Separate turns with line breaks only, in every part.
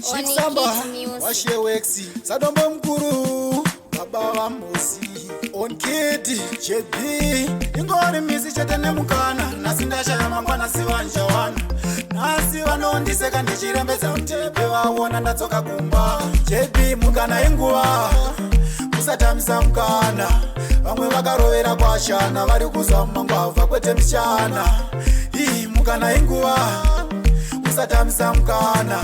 Samba washeweksi sadombo mukuru baba vamosi onkiti JB ingori misi chete nemukana. Nhasi ndashaya, mangwana sivanjawana. Nhasi vanondiseka ndichirembedza mutepe, vaona ndadzoka kumba. JB, mukana inguva, usatamisa mukana. Vamwe vakarovera kwashana, vari kuzama ngwavha kwete mishana. Ii, mukana inguva, usatamisa mukana.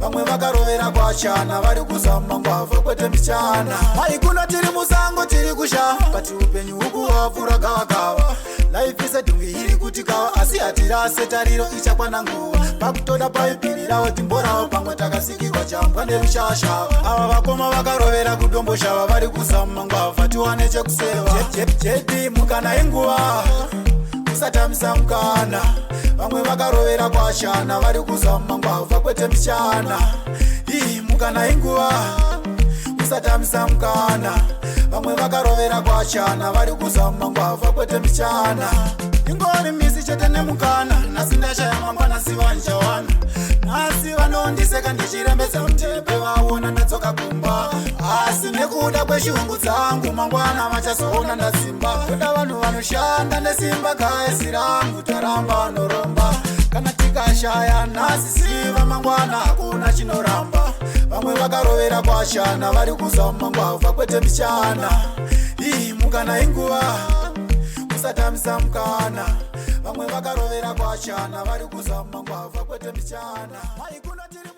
Vamwe vakarovera kwashana, vari kuzama ngwavha kwete mishana. Maikuno tiri musango, tiri kusha pati upenyu hukuwapfuura gavakava. Life isedhungi iri kuti kava, asi hatirase tariro, ichakwana nguva. Pakutoda paipirirawo timborawo, pamwe takasikirwa chambwa nerushasha. Ava vakoma vakarovera kudomboshava, vari kuzama ngwavha tiwane chekuseva. JB, mukana inguva, usatamisa mukana. Vamwe vakarovera kwashana, vari kuzama ngwavha kwete mishana. Ii, mukana inguva, usatamisa mukana. Vamwe vakarovera kwashana, vari kuzama ngwavha kwete mishana. Ingori misi chete nemukana. Nhasi ndashaya, mangwana sivanjawana. Nhasi vanondiseka ndichirembedza mutepe, vaona ndadzoka kumba, asi nekuda kweshungu dzangu mangwana vachazoona ndasimba. Toda vanhu vanoshanda nesimba, gaesi rangu taramba vanoromba. Kana tikashaya nhasi, siva mangwana hakuna chinoramba. Vamwe vakarovera kwashana, vari kuzama ngwavha kwete mishana. Ii, mukana inguva, usatamisa mukana. Vamwe vakarovera kwashana, vari kuzama ngwavha kwete mishana. Maikuno tiri